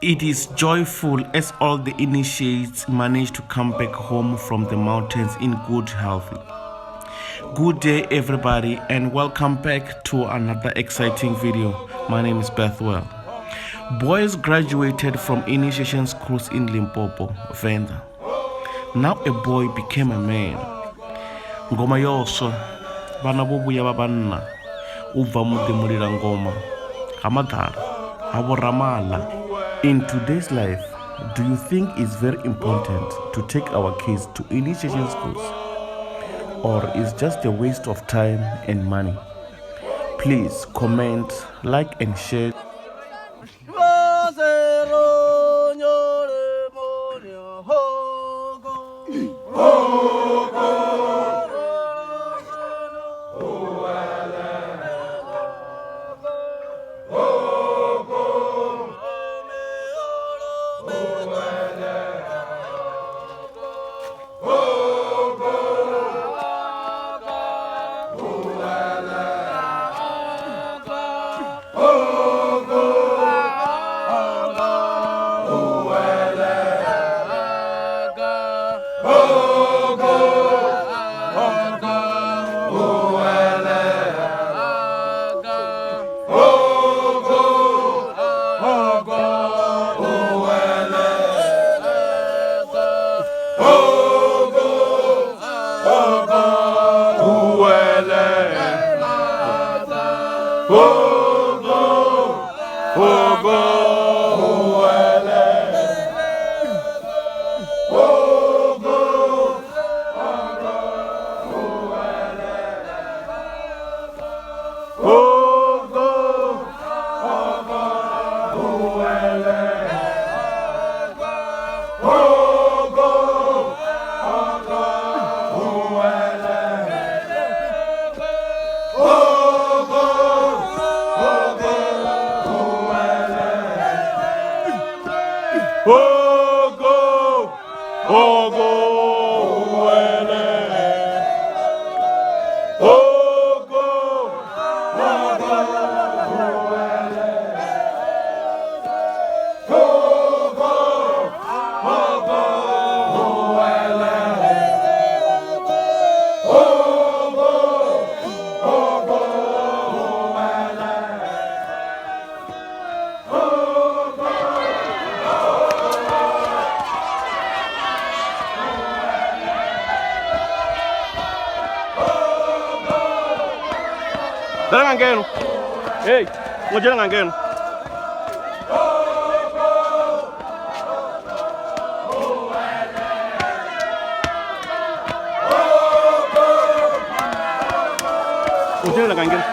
It is joyful as all the initiates manage to come back home from the mountains in good health. Good day everybody and welcome back to another exciting video. My name is Bethwell. Boys graduated from initiation schools in Limpopo, Venda. Now a boy became a man. Ngoma yo swa, vhana vho vhuya vha vhanna u bva muḓi mulila ngoma ha maḓala ha vho Ramala. In today's life, do you think it's very important to take our kids to initiation schools? Or is just a waste of time and money? Please comment, like and share. Dala nga ngeno. Hey, ngo dzhena nga ngeno. U dzhena nga ngeno.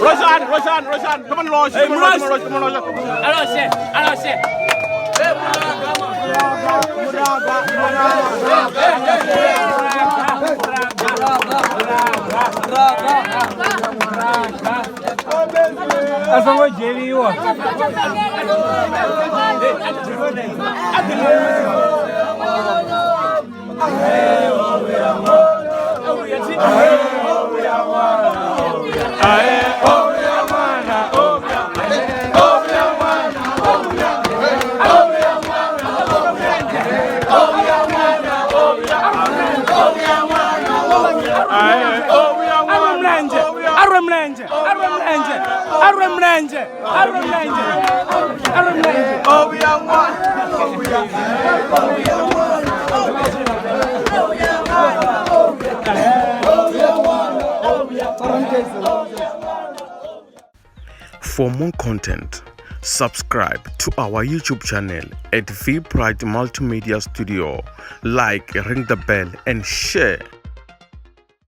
Roshan, Roshan, Roshan, come on, Rosh. Come on, Rosh, come on, Rosh, come on, Rosh. For more content, subscribe to our YouTube channel at V Pride Multimedia Studio. Like, ring the bell, and share.